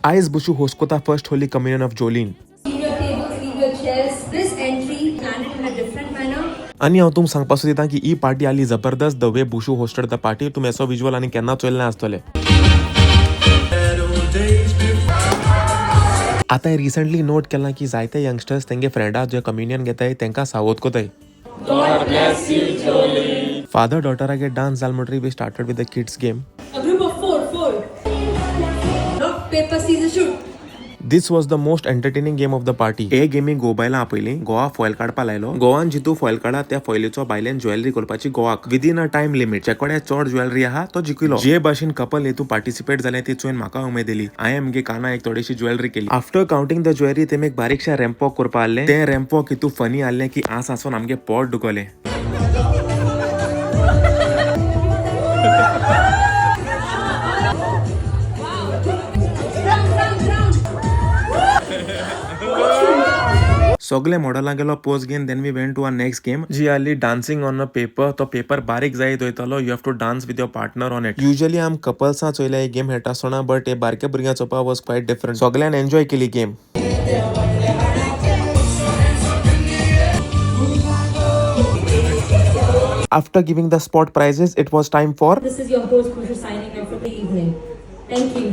आयज बुशू होस्ट कोता first holy communion of Jolene. Leave your tables, leave your chairs. This entry planned it in a different manner. आनी हांव तुमकां सांगपाक सोदिता की ही पार्टी आली जबरदस्त. The way Bushu hosted the party, तुमी असो विज्युअल आनी केन्ना चोयले ना आसतले. आतां रिसंटली नोट केलां की जायते यंगस्टर्स तेंगे फ्रेंडा जे कम्युनियन घेताय तेंकां सावोद कोताय. फादर डॉटरागे डान्स जाल म्हणटरी we started with the kids game. A group of four, four. Rock, paper, scissors, shoot. This was the most entertaining game of the party. हे गेमीक गोबायला आपयली, गोवा फॉयल काडपा लायलो. गोवान जितू फॉयल काडा त्या फॉयलीचो बायलेन ज्वेलरी करपाची गोवाक विदीन अ टायम लिमिट. जे चड ज्वेलरी आहा तो जिखलो. जे भाशेन कपल हेतू पार्टिसिपेट जाले ती चोयन म्हाका उमेद येली. हांवें आमगे काना एक थोडीशी ज्वेलरी केली. आफ्टर काउंटिंग the jewellery तेमी एक बारीकशा रॅम्प वॉक करपा आहलें. तें रॅम्प वॉक हितू फनी आहलें की आस आसून आमगे पोट दुखलें. Round, round, round. सगळे मॉडलां गेलो पोज घेवन, then we went to our next game, जी आली डान्सिंग ऑन अ पेपर. तो पेपर बारीक जायत वयतलो, you have to dance with your partner on it. Usually आम कपल्सां चोयल्या ही गेम खेळटा आसतना, बट हे बारक्या भुरग्यां चोवपा वॉज क्वायट डिफरंट. सगळ्यान एन्जॉय केली game. After giving the spot prizes, it was time for This is your host, Kusha, signing off for the evening. Thank you.